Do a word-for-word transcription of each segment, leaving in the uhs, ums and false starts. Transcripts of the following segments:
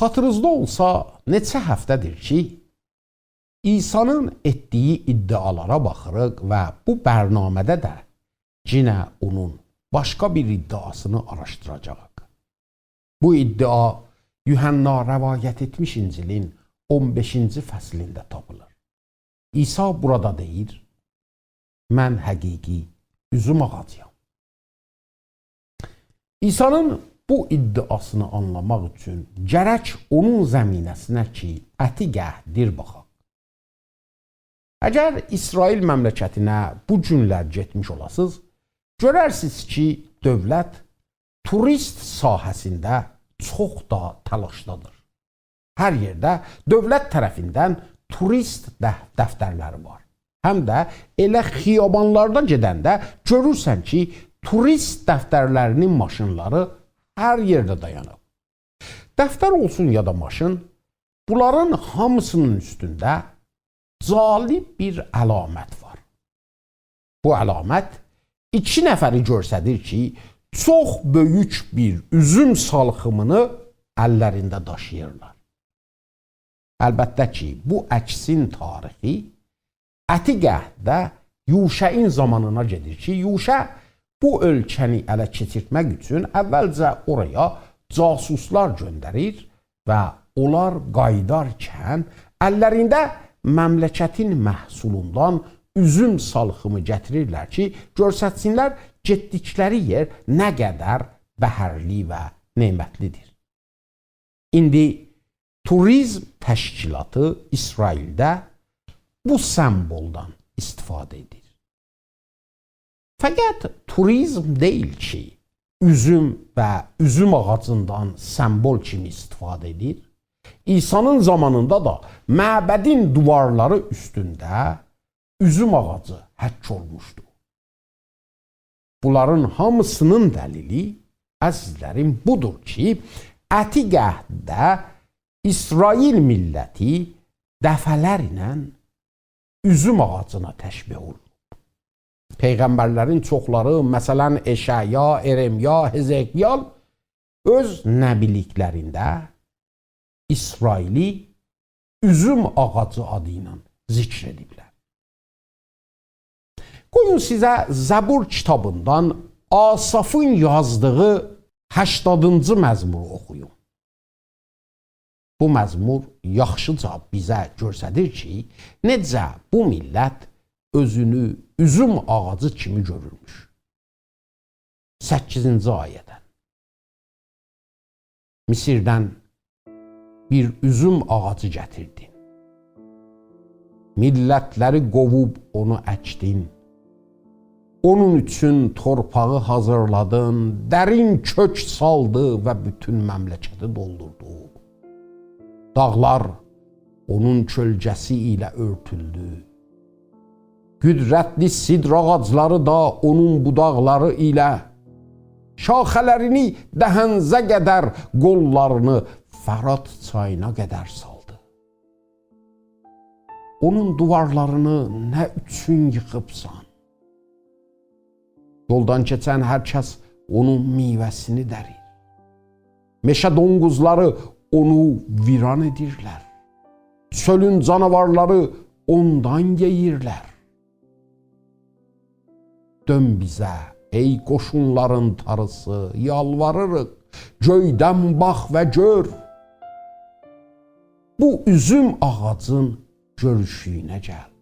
خاطیرینیزدا اولسا، نئچه هفته‌دیر کی، عیسی‌نین ائتدیگی ادعالارا باخیریق و بو برنامه‌ده ده یئنه اونون باشقا بیر ادعاسینی آراشدیراجاغیق. بو ادعا یوحنا روایت ائتمیش انجیلین اون بئشینجی فصلینده تاپیلیر. عیسی بورادا دئییر: «من حقیقی اوزوم آغاجی‌یام.» عیسی‌نین بو ادعاسینی آنلاماق اوچون گرک اونون زمینه‌سینه کی، عتیق عهددیر، باخاق. اگر اسرائیل مملکتینه بو گونلر گئتمیش اولاسینیز، گؤررسینیز کی، دؤولت توریست ساحه‌سینده چوخ دا تلاشدادیر. هر یئرده دؤولت طرفیندن توریست ده-، دفترلری وار. هم ده ائله خیابانلاردا گئدنده گؤرورسن کی، توریست دفترلرینین ماشینلاری هر یئرده دایانیب. دفتر اولسون یا دا ماشین، بونلارین هامیسینین اوستونده جالب بیر علامت وار. بو علامت ایکی نفری گؤستریر کی، چوخ بؤیوک بیر اوزوم سالخیمینی اللرینده داشیییرلار. البته کی، بو عکسین تاریخی عتیق عهدده یوشعین زامانینا گئدیر کی، یوشع بو اؤلکه‌نی اله کئچیرتمک اوچون اولجه اورایا جاسوسلار گؤندریر و اونلار قاییدارکن اللرینده مملکتین محصولوندان اوزوم سالخیمی گتیریرلر کی، گؤرستسینلر گئتدیکلری یئر نه قدر بهرلی و نعمتلی‌دیر. ایندی توریزم تشکیلاتی اسرائیلده بو سمبولدان استفاده ائدیر. فقط توریزم دئییل کی، اوزوم و اوزوم آغاجیندان سمبول کیمی استفاده ائدیر. عیسی‌نین زامانیندا دا معبدین دیوارلاری اوستونده اوزوم آغاجی حک اولموشدو. بونلارین هامیسینین دلیلی، عزیزلریم، بودور کی، عتیق عهدده اسرائیل میللتی دفعه‌لرله اوزوم آغاجینا تشبیه اولونوب. پیغمبرلرین چوخلاری، مثلا، اشعیا، ارمیا، حزقیال، اؤز نبی‌لیکلرینده اسرائیلی اوزوم آغاجی آدی ایله ذکر ائدیبلر. قویون سیزه زبور کیتابیندان آسافین یازدیغی هشتادینجی مزمورو اوخویوم. بو مزمور یاخشیجا بیزه گؤستریر کی، نئجه بو میللت اؤزونو اوزوم آغاجی کیمی گؤرورموش. سککیزینجی آیه‌دن. مصردن بیر اوزوم آغاجی گتیردین. میللتلری قوووب اونو اکدین. اونون اوچون تورپاغی حاضیرلادین، درین کؤک سالدی و بوتون مملکتی دولدوردو. داغلار اونون کؤلگه‌سی ایله اؤرتولدو. قدرتلی سدر آغاجلاری دا اونون بوداقلاری ایله، شاخه‌لرینی دهنزه قدر، قوللارینی فرات چایینا قدر سالدی. اونون دیوارلارینی نه اوچون ییخیبسان؟ یولدان کئچن هر کس اونون میوه‌سینی دریر. مئشه دونقوزلاری اونو ویران ائدیرلر. چؤلون جاناوارلاری اوندان یئییرلر. دؤن بیزه، ای قوشونلارین تانریسی، یالواریریق، گؤیدن باخ و گؤر. بو اوزوم آغاجین گؤروشونه گل.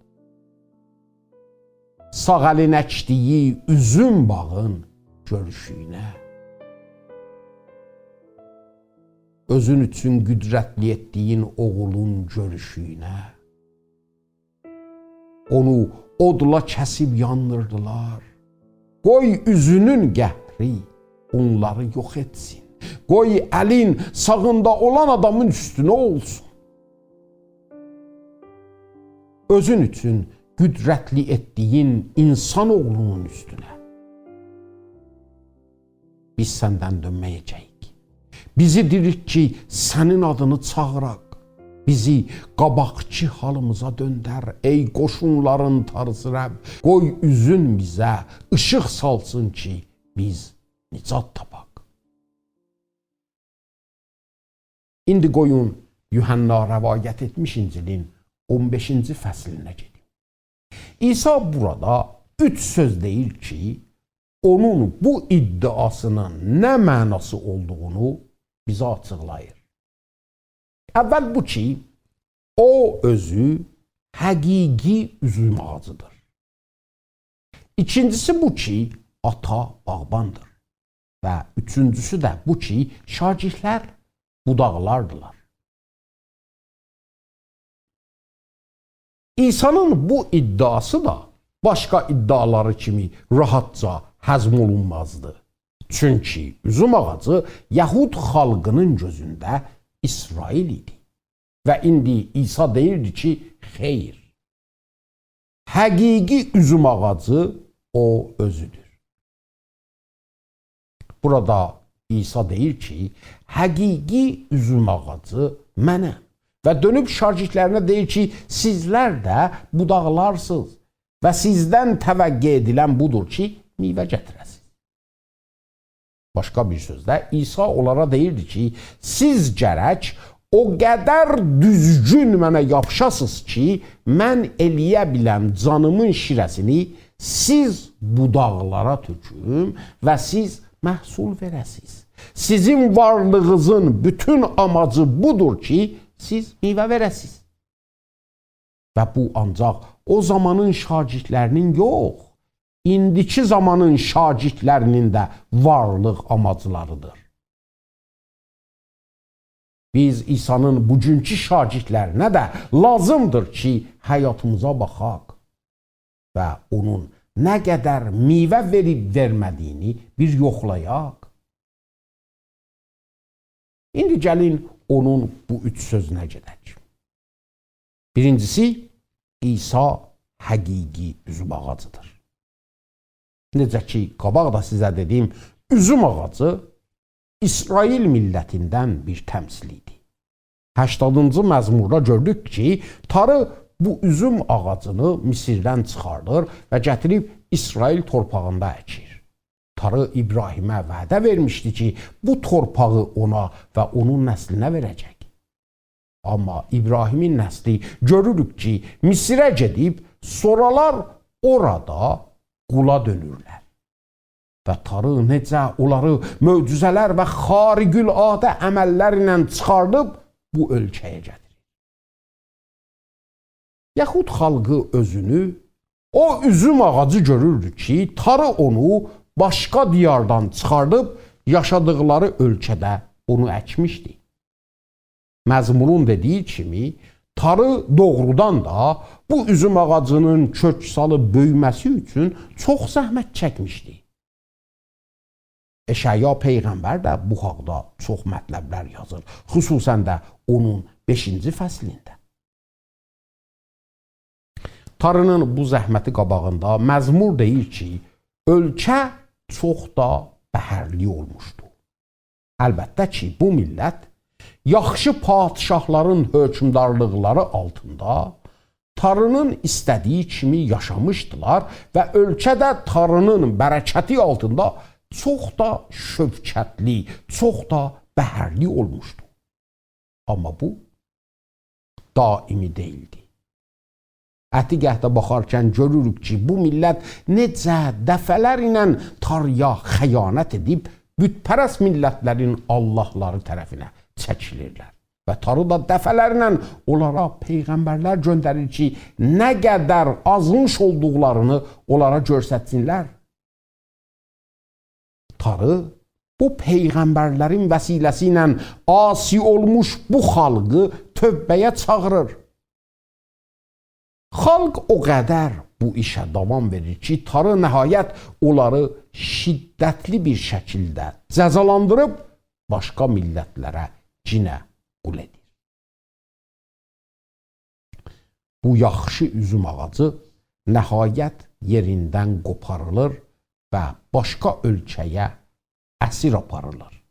ساغ الین اکدیگی اوزوم باغین گؤروشونه. اؤزون اوچون قدرتلی ائتدیگین اوغلون گؤروشونه. اونو اودلا کسیب یاندیردیلار. قوی اوزونون قهری اونلاری یوخ ائتسین. قوی الین ساغیندا اولان آدامین اوستونه اولسون. اؤزون اوچون قدرتلی ائتدیگین اینسان اوغلونون اوستونه. بیز سندن دؤنمه‌یه‌جه‌ییک. بیزی دیریلت کی، سنین آدینی چاغیراق. بیزی قاباقکی حالیمیزا دؤندر، ای قوشونلارین تانریسی رب. قوی اوزون بیزه ایشیق سالسین کی، بیز نجات تاپاق. ایندی قویون یوحنا روایت ائتمیش انجیلین اون بئشینجی فصلینه گئدیم. عیسی بورادا اوچ سؤز دئییر کی، اونون بو ادعاسینین نه معناسی اولدوغونو بیزه آچیقلاییر. اول بو کی، او اؤزو حقیقی اوزوم آغاجیدیر. ایکینجیسی بو کی، آتا باغباندیر. و اوچونجوسو ده بو کی، شاگیردلر بوداقلاردیلار. عیسی‌نین بو ادعاسی دا باشقا ادعالاری کیمی راحتجا هضم اولونمازدی. چونکی اوزوم آغاجی یهود خالقینین گؤزونده اسرائیل ایدی. و ایندی عیسی دئییردی کی، خیر. حقیقی اوزوم آغاجی او اؤزودور. بورادا عیسی دئییر کی، حقیقی اوزوم آغاجی منم. و دؤنوب شاگیردلرینه دئییر کی، سیزلر ده بوداقلارسینیز و سیزدن توقع ائدیلن بودور کی، میوه گتیره‌سینیز. باشقا بیر سؤزده، عیسی اونلارا دئییردی کی، سیز گرک او قدر دوزگون منه یاپیشاسینیز کی، من ائلیه بیلم جانیمین شیره‌سینی سیز بوداقلارا تؤکوم و سیز محصول وئره‌سینیز. سیزین وارلیغینیزین بوتون آماجی بودور کی، سیز میوه وئره‌سینیز. و بو آنجاق او زامانین شاگیردلرینین یوخ، ایندیکی زامانین شاگیردلرینین ده وارلیق آماجلاریدیر. بیز عیسی‌نین بوگونکو شاگیردلرینه ده لازیمدیر کی، حیاتیمیزا باخاق و اونون نه قدر میوه وئریب وئرمه‌دیگینی بیر یوخلایاق. ایندی گلین اونون بو اوچ سؤزونه گئدک. بیرینجیسی، عیسی حقیقی اوزوم آغاجیدیر. نئجه کی، قاباق دا سیزه دئدیم، اوزوم آغاجی اسرائیل میللتیندن بیر تمثیل ایدی. هشتادینجی مزموردا گؤردوک کی، تاری بو اوزوم آغاجینی مصردن چیخاردیر و گتیریب اسرائیل تورپاغیندا اکیر. تاری ابراهیمه وعده وئرمیشدی کی، بو تورپاغی اونا و اونون نسلینه وئره‌جک. آمما ابراهیمین نسلی گؤروروک کی، مصره گئدیب، سونرالار اورادا قولا دؤنورلر. و تاری نئجه اونلاری معجزه‌لر و خارق‌العاده عمللر ایله چیخاردیب بو اؤلکه‌یه گتیریر. یهود خالقی اؤزونو او اوزوم آغاجی گؤروردو کی، تاری اونو باشقا دیاردان چیخاردیب یاشادیقلاری اؤلکه‌ده اونو اکمیشدی. مزمورون دئدیگی کیمی، تاری دوغرودان دا بو اوزوم آغاجینین کؤک سالیب بؤیومه‌سی اوچون چوخ زحمت چکمیشدی. اشعیا پیغمبر ده بو حاقدا چوخ مطلبلر یازیر، خصوصاً ده اونون بئشینجی فصلینده. تاری‌نین بو زحمتی قاباغیندا مزمور دئییر کی، اؤلکه چوخ دا بهرلی اولموشدو. البته کی، بو میللت یاخشی پادشاهلارین حؤکمدارلیقلاری آلتیندا تاری‌نین ایسته‌دیگی کیمی یاشامیشدیلار و اؤلکه ده تاری‌نین برکتی آلتیندا چوخ دا شوکتلی، چوخ دا بهرلی اولموشدو. آمما بو دائمی دئییلدی. عتیقه‌ده باخارکن گؤروروک کی، بو میللت نئجه دفعه‌لر ایله تاری‌یا خیانت ائدیب، بت‌پرست میللتلرین آللاهلاری طرفینه چکیلیرلر. و تاری دا دفعه‌لرله اونلارا پیغمبرلر گؤندریر کی، نه قدر آزمیش اولدوقلارینی اونلارا گؤسترسینلر. تاری بو پیغمبرلرین وسیله‌سی ایله عاصی اولموش بو خالقی توبه‌یه چاغیریر. خالق او قدر بو ایشه داوام وئریر کی، تاری نهایت اونلاری شدتلی بیر شکیلده جزالاندیریب باشقا میللتلره گینه قول ائدیر. بو یاخشی اوزوم آغاجی نهایت یئریندن قوپاریلیر و باشقا اؤلکه‌یه اسیر آپاریلیر.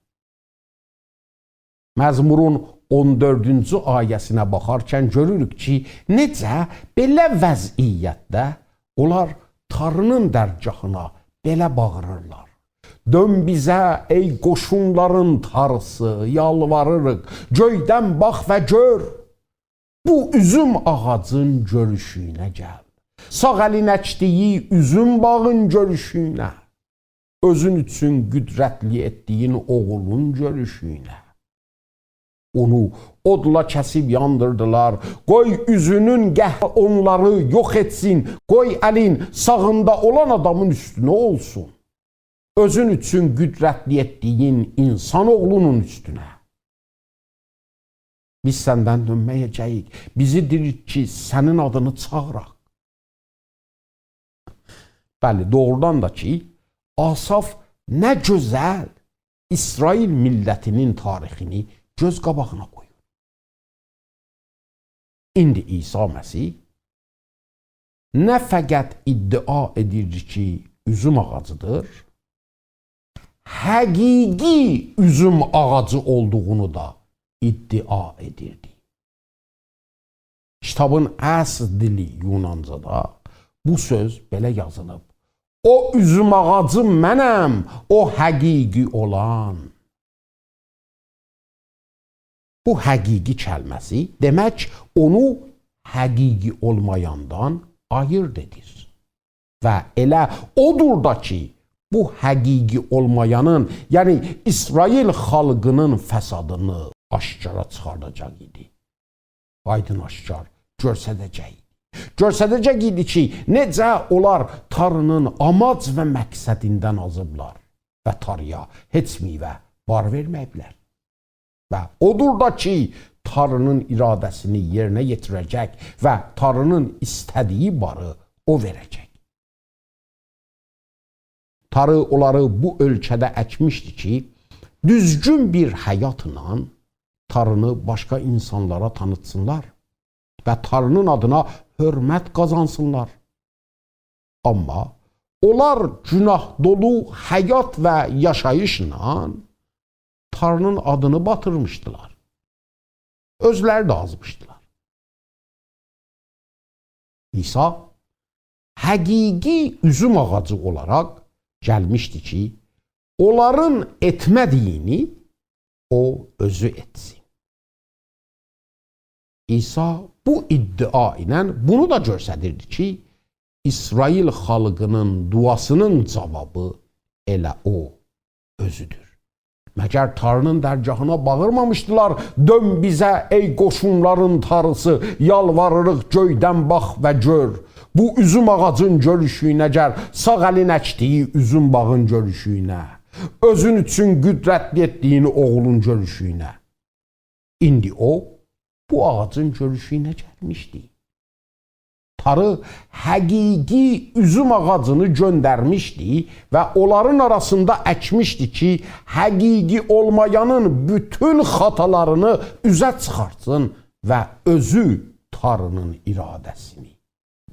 مزمورون اون دؤردونجو آیه‌سینه باخارکن گؤروروک کی، نئجه بئله وضعیتده اونلار تاری‌نین درگاهینا بئله باغیریرلار: دؤن بیزه، ای قوشونلارین تاریسی، یالواریریق. گؤیدن باخ و گؤر. بو اوزوم آغاجین گؤروشونه گل. ساغ الین اکدیگی اوزوم باغین گؤروشونه. اؤزون اوچون قدرتلی ائتدیگین اوغلون گؤروشونه. اونو اودلا کسیب یاندیردیلار. قوی اوزونون قهری اونلاری یوخ ائتسین. قوی الین ساغیندا اولان آدامین اوستونه اولسون. اؤزون اوچون قدرتلی ائتدیگین اینسان اوغلونون اوستونه. بیز سندن دؤنمه‌یه‌جه‌ییک. بیزی دیریلت کی، سنین آدینی چاغیراق. بلی، دوغرودان دا کی، آساف نه گؤزل اسرائیل میللتینین تاریخینی گؤز قاباغینا قویور. ایندی عیسی مسیح نه فقط ادعا ائدیر کی، اوزوم آغاجیدیر، حقیقی اوزوم آغاجی اولدوغونو دا ادعا ائدیردی. کیتابین اصل دیلی یونانجادا بو سؤز بئله یازیلیب: «او اوزوم آغاجی منم، او حقیقی اولان.» بو حقیقی کلمه‌سی، دئمک، اونو حقیقی اولمایاندان آییرد ائدیر. و ائله اودور دا کی، بو حقیقی اولمایانین، یعنی اسرائیل خالقینین فسادینی آشکارا چیخارداجاق ایدی. آیدین آشکار گؤرسده‌جک ایدی. گؤرسده‌جک ایدی کی، نئجه اونلار تارینین آماج و مقصدیندن آزیبلار و تارییا هئچ میوه بار وئرمه‌ییبلر. و اودور دا کی، تارینین اراده‌سینی یئرینه یئتیره‌جک و تارینین ایسته‌دیگی باری او وئره‌جک. تاری اونلاری بو اؤلکه‌ده اکمیشدی کی، دوزگون بیر حیاتلا تارینی باشقا اینسانلارا تانیتسینلار و تارینین آدینا حؤرمت قازانسینلار. آمما اونلار گوناه دولو حیات و یاشاییشلا تارینین آدینی باتیرمیشدیلار. اؤزلری ده آزمیشدیلار. عیسی حقیقی اوزوم آغاجی اولاراق گلمیشدی کی، اونلارین ائتمه‌دیگینی او اؤزو ائتسین. عیسی بو ادعا ایله بونو دا گؤستریردی کی، اسرائیل خالقینین دعاسینین جاوابی ائله او اؤزودور. مگر تارینین درگاهینا باغیرمامیشدیلار: «دؤن بیزه، ای قوشونلارین تاریسی، یالواریریق، گؤیدن باخ و گؤر. بو اوزوم آغاجین گؤروشونه گل، ساغ الین اکدیگی اوزوم باغین گؤروشونه. اؤزون اوچون قدرتلی ائتدیگین اوغلون گؤروشونه.» ایندی او، بو آغاجین گؤروشونه گلمیشدی. تاری حقیقی اوزوم آغاجینی گؤندرمیشدی و اونلارین آراسیندا اکمیشدی کی، حقیقی اولمایانین بوتون خطالارینی اوزه چیخارتسین و اؤزو تارینین اراده‌سینی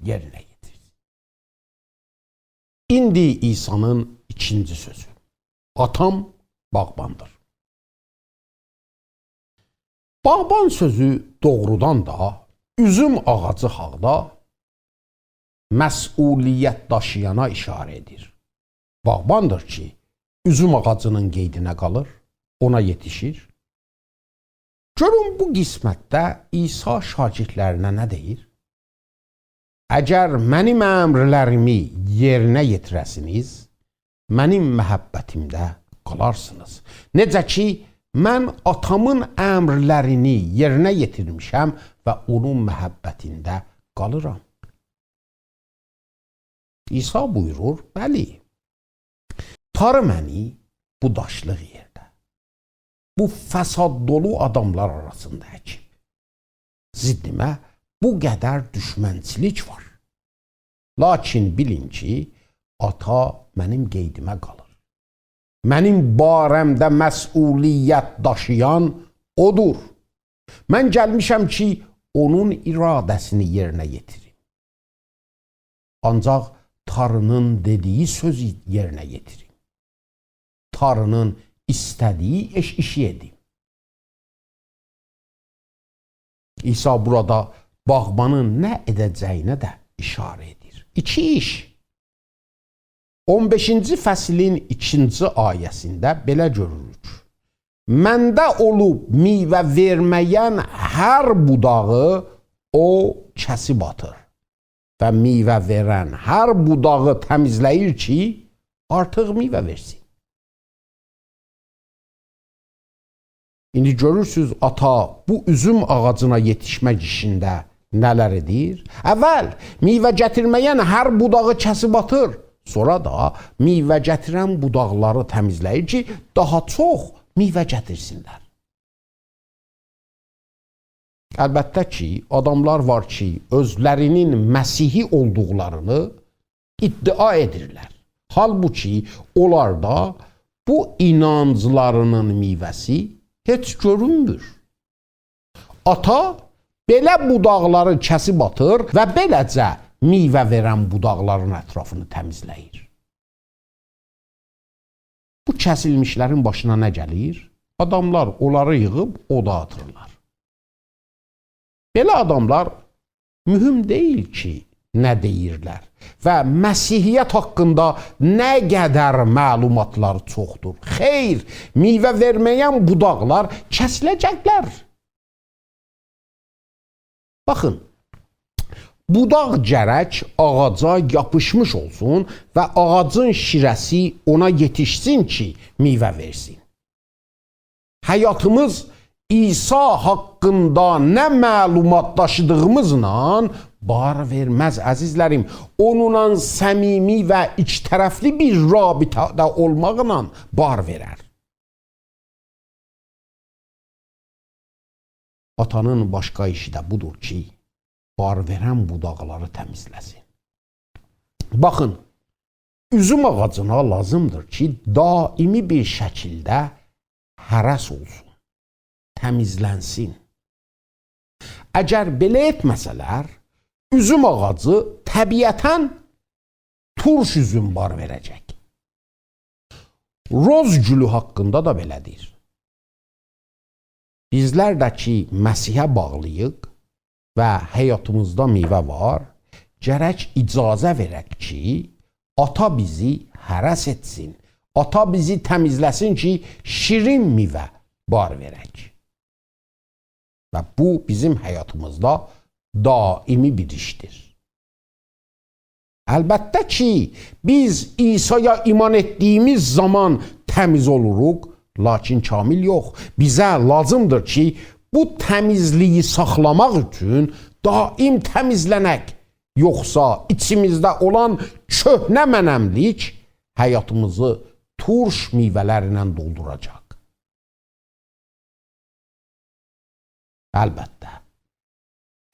یئرینه یئتیرسین. ایندی عیسی‌نین ایکینجی سؤزو. «آتام باغباندیر.» باغبان سؤزو دوغرودان دا اوزوم آغاجی حاقدا مسئولیت داشییانا ایشاره ائدیر. باغباندیر کی، اوزوم آغاجینین قئیدینه قالیر، اونا یئتیشیر. گؤرون، بو قسمتده عیسی شاگردلرینه نه دئییر؟ «اگر منیم امرلریمی یئرینه یئتیره‌سینیز، منیم محبتیمده قالارسینیز. نئجه کی، من آتامین امرلرینی یئرینه یئتیرمیشم و اونون محبتینده قالیرام.» عیسی بویورور: «بلی، تاری منی بو داشلیق یئرده، بو فساد دولو آداملار آراسیندا اکیب. ضدیمه بو قدر دوشمنچیلیک وار. لاکین بیلین کی، آتا منیم قئیدیمه قالیر. منیم باره‌مده مسئولیت داشییان اودور. من گلمیشم کی، اونون اراده‌سینی یئرینه یئتیریم. آنجاق تارینین دئدیگی سؤزو یئرینه یئتیریم. تارینین ایسته‌دیگی ایش، ایشی ائدیم.» عیسی بورادا باغبانین نه ائده‌جه‌یینه ده ایشاره ائدیر. ایکی ایش. اون بئشینجی فصلین ایکینجی آیه‌سینده بئله گؤروروک: «منده اولوب میوه وئرمه‌ین هر بوداغی او کسیب آتیر و میوه وئرن هر بوداغی تمیزله‌ییر کی، آرتیق میوه وئرسین.» ایندی گؤرورسوز، آتا بو اوزوم آغاجینا یئتیشمک ایشینده نه‌لر ائدیر؟ اول میوه گتیرمه‌ین هر بوداغی کسیب آتیر، سونرا دا میوه گتیرن بوداغلاری تمیزله‌ییر کی، داها چوخ میوه گتیرسینلر. البته کی، آداملار وار کی، اؤزلری‌نین مسیحی اولدوقلارینی ادعا ائدیرلر. حالبوکی اونلاردا بو اینانجلارینین میوه‌سی هئچ گؤرونمور. آتا بئله بوداغلاری کسیب آتیر و بئله‌جه میوه وئرن بوداغلارین اطرافینی تمیزله‌ییر. بو کسیلمیشلرین باشینا نه گلیر؟ آداملار اونلاری ییغیب اودا آتیرلار. بئله آداملار مهم دئییل کی، نه دئییرلر و مسیحیت حاقیندا نه قدر معلوماتلار چوخدور. خیر، میوه وئرمه‌ین بوداغلار کسیله‌جکلر. باخین، بوداق گرک آغاجا یاپیشمیش اولسون و آغاجین شیره‌سی اونا یئتیشسین کی، میوه وئرسین. حیاتیمیز عیسی حاقیندا نه معلومات داشیدیغیمیزلا بار وئرمز، عزیزلریم. اونونلا صمیمی و ایکی‌طرفلی بیر رابطه‌ده اولماقلا بار وئرر. آتانین باشقا ایشی ده بودور کی، بار وئرن بوداقلاری تمیزله‌سین. باخین، اوزوم آغاجینا لازیمدیر کی، دائمی بیر شکیلده هرس اولسون، تمیزلنسین. اگر بئله ائتمه‌سه‌لر، اوزوم آغاجی طبیعتاً تورش اوزوم بار وئره‌جک. روز گولو حاقیندا دا بئله دئییر. بیزلر ده کی، مسیحه باغلی‌ییق و حیاتیمیزدا میوه وار، گرک اجازه وئرک کی، آتا بیزی هرس ائتسین، آتا بیزی تمیزله‌سین کی، شیرین میوه بار وئرک. و بو بیزیم حیاتیمیزدا دائمی بیر ایشدیر. البته کی، بیز عیسایا ایمان ائتدیییمیز زامان تمیز اولوروق، لاکین کامل یوخ. بیزه لازیمدیر کی، بو تمیزلیگی ساخلاماق اوچون دائم تمیزلنک. یوخسا ایچیمیزده اولان کؤهنه منم‌لیک حیاتیمیزی تورش میوه‌لرله دولدوراجاق. البته،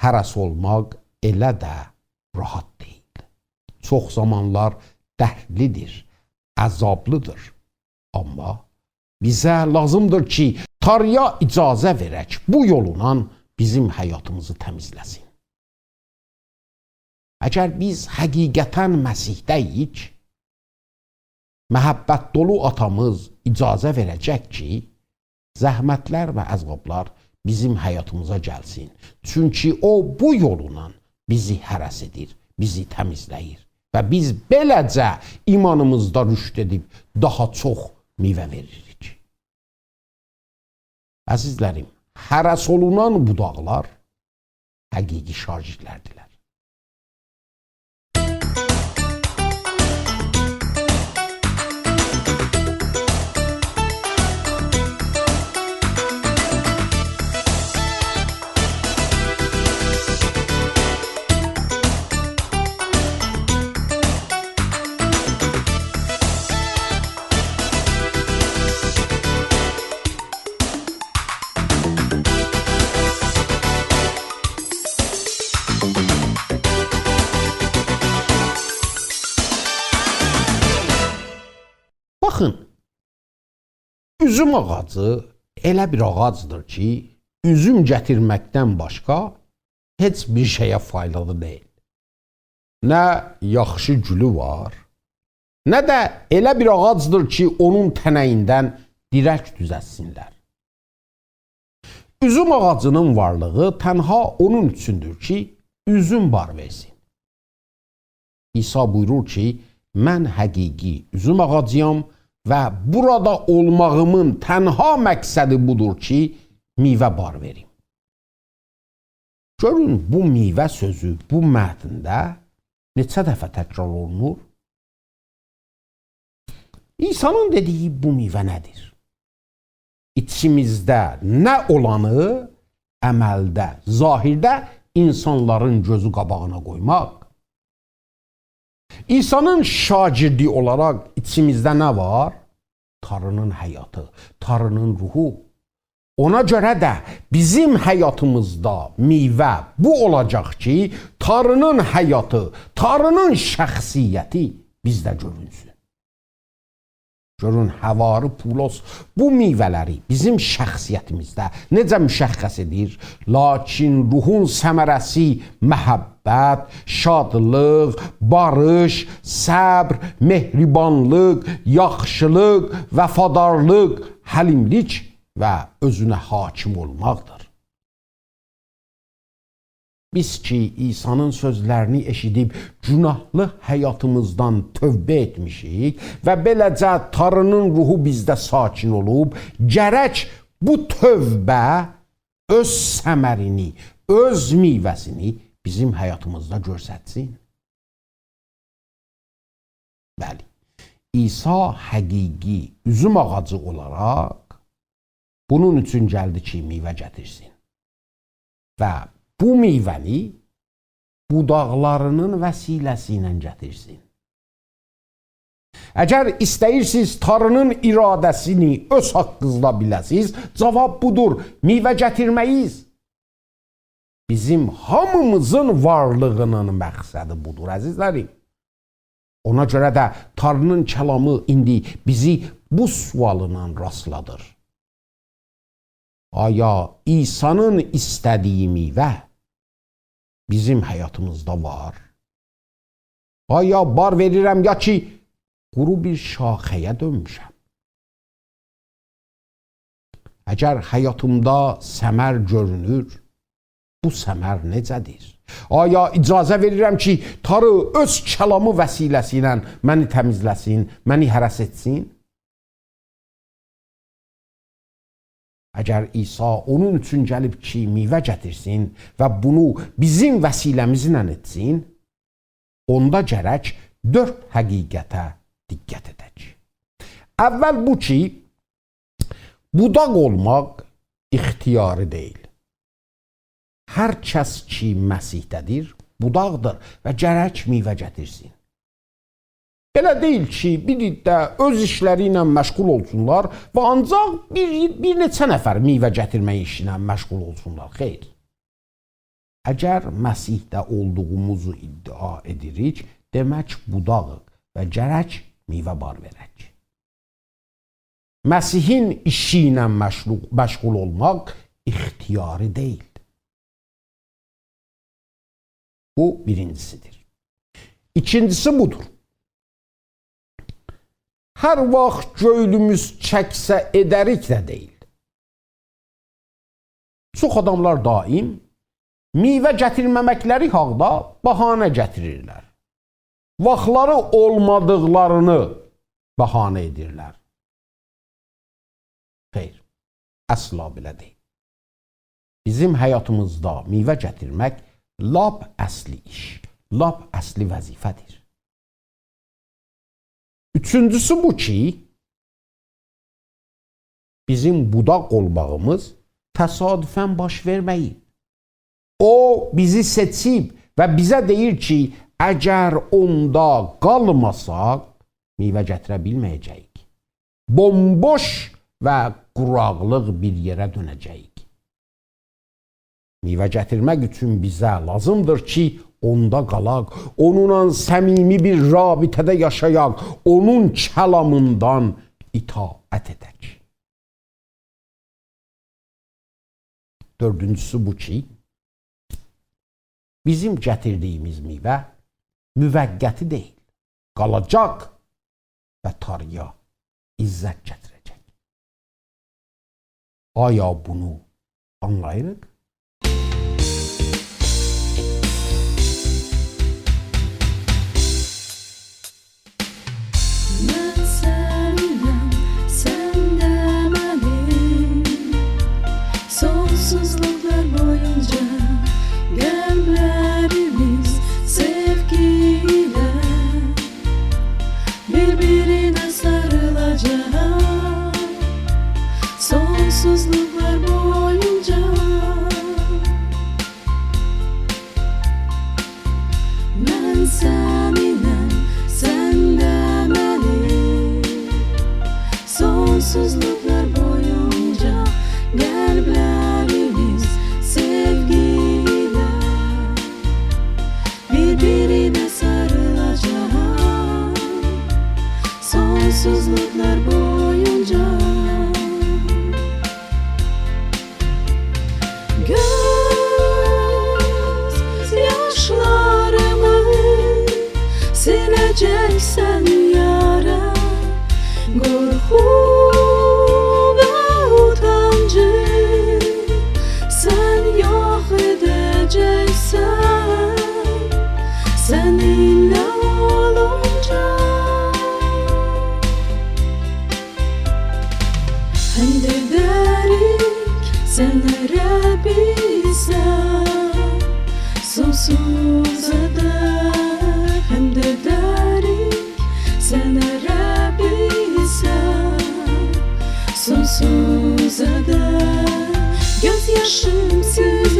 هرس اولماق ائله ده راحت دئییل. چوخ زامانلار دردلی‌دیر، عذابلی‌دیر. آمما بیزه لازیمدیر کی، تانری‌یا اجازه وئرک، بو یولونان بیزیم حیاتیمیزی تمیزله‌سین. اگر بیز حقیقتاً مسیحده‌ییک، محبت دولو آتامیز اجازه وئره‌جک کی، زحمتلر و عذابلار بیزیم حیاتیمیزا گلسین. چونکی او بو یولونان بیزی هرس ائدیر، بیزی تمیزله‌ییر. و بیز بئله‌جه ایمانیمیزدا رشد ائدیب داها چوخ میوه وئریریک. عزیزلریم، هرس اولونان بوداقلار حقیقی شاگردلردیلر. باخین، اوزوم آغاجی ائله بیر آغاجدیر کی، اوزوم گتیرمکدن باشقا هئچ بیر شئیه فایدالی دئییل. نه یاخشی گولو وار، نه ده ائله بیر آغاجدیر کی، اونون تنه‌ییندن دیرک دوزلتسینلر. اوزوم آغاجی‌نین وارلیغی تنها اونون اوچوندور کی، اوزوم بار وئرسین. عیسی بویورور کی، «من حقیقی اوزوم آغاجیام و بورادا اولماغیمین تنها مقصدی بودور کی، میوه بار وئریم.» گؤرون، بو میوه سؤزو بو متنده نئچه دفعه تکرار اولونور؟ عیسی‌نین دئدیگی بو میوه نه‌دیر؟ ایچیمیزده نه اولانی عملده، ظاهرده اینسانلارین گؤزو قاباغینا قویماق. عیسی‌نین شاگردی اولاراق ایچیمیزده نه وار؟ تاری‌نین حیاتی، تاری‌نین روحو. اونا گؤره ده بیزیم حیاتیمیزدا میوه بو اولاجاق کی، تاری‌نین حیاتی، تاری‌نین شخصیتی بیزده گؤرونسون. گؤرون، حواری پولس بو میوه‌لری بیزیم شخصیتیمیزده نئجه مشخص ائدیر؟ «لاکین روحون ثمره‌سی محبت، شادلیق، باریش، صبر، مهربانلیق، یاخشیلیق، وفادارلیق، حلیملیک و اؤزونه حاکم اولماقدیر.» بیز کی، عیسی‌نین سؤزلرینی ائشیدیب گوناهلی حیاتیمیزدان توبه ائتمیشیک و بئله‌جه تاری‌نین روحو بیزده ساکن اولوب، گرک بو توبه اؤز ثمرینی، اؤز میوه‌سینی بیزیم حیاتیمیزدا گؤسترسین. بلی، عیسی حقیقی اوزوم آغاجی اولاراق بونون اوچون گلدی کی، میوه گتیرسین. و بو میوه‌نی بوداقلاری‌نین وسیله‌سی ایله گتیرسین. اگر ایسته‌ییرسینیز تاری‌نین اراده‌سینی اؤز حاققینیزدا بیله‌سینیز، جاواب بودور، میوه گتیرمه‌ییز. بیزیم هامیمیزین وارلیغی‌نین مقصدی بودور، عزیزلریم. اونا گؤره ده تاری‌نین کلامی ایندی بیزی بو سؤالینان راستلادیر: آیا عیسی‌نین ایسته‌دیگی میوه بیزیم حیاتیمیزدا وار؟ آیا بار وئریرم، یا کی، قورو بیر شاخه‌یه دؤنموشم؟ اگر حیاتیمدا ثمر گؤرونور، بو ثمر نئجه‌دیر؟ آیا اجازه وئریرم کی، تاری اؤز کلامی وسیله‌سی ایله منی تمیزله‌سین، منی هرس ائتسین؟ اگر عیسی اونون اوچون گلیب کی، میوه گتیرسین و بونو بیزیم وسیله‌میزله ائتسین، اوندا گرک دؤرد حقیقته دقت ائدک. اول بو کی، بوداق اولماق اختیاری دئییل. هر کس کی، مسیحده‌دیر، بوداقدیر و گرک میوه گتیرسین. بئله دئییل کی، بیر عده اؤز ایشلری ایله مشغول اولسونلار و آنجاق بیر، بیر نئچه نفر میوه گتیرمک ایشی ایله مشغول اولسونلار. خیر. اگر مسیحده اولدوغوموزو ادعا ائدیریک، دئمک بوداغیق و گرک میوه بار وئرک. مسیحین ایشی ایله مشغول، مشغول اولماق اختیاری دئییل. بو بیرینجیسی‌دیر. ایکینجیسی بودور: هر واخت گؤیلوموز چکسه ائدریک ده دئییل. چوخ آداملار دائم میوه گتیرمه‌مکلری حاقدا بهانه گتیریرلر. واختلاری اولمادیقلارینی بهانه ائدیرلر. خیر، اصلا بئله دئییل. بیزیم حیاتیمیزدا میوه گتیرمک لاپ اصلی ایش، لاپ اصلی وظیفه‌دیر. اوچونجوسو بو کی، بیزیم بوداق اولماغیمیز تصادفاً باش وئرمه‌ییب. او بیزی سئچیب و بیزه دئییر کی، اگر اوندا قالماساق، میوه گتیره بیلمه‌یه‌جه‌ییک. بومبوش و قوراقلیق بیر یئره دؤنه‌جه‌ییک. میوه گتیرمک اوچون بیزه لازیمدیر کی، اوندا قالاق، اونونلا صمیمی بیر رابطه‌ده یاشایاق، اونون کلامیندان اطاعت ائدک. دؤردونجوسو بو کی، بیزیم گتیردیگیمیز میوه موقتی دئییل، قالاجاق و تاری‌یا عزت گتیره‌جک. آیا بونو آنلاییریق؟ سونسوزلوقلار بویونجا قلبلریمیز سئوگی ایله بیر-بیرینه ساریلاجاق. سونسوزلوقلار بویونجا من سنینله، سن ده منیم. سونسوزلوقلار بویونجا قلبلریمیز سئوگی ایله بیر-بیرینه ساریلاجاق. سونسوزلوقلار بویونجا گؤز یاشلاریمی سیله‌جکسن یارا، قورخو و اوتانجی سن یوخ ائده‌جکسن سنینله اولونجا. حمد ائده‌ریک سنه ربیسن، سونسوزا دک. حمد ائده‌ریک سنه ربیسن، سونسوزا دک. گؤز یاشیم سیز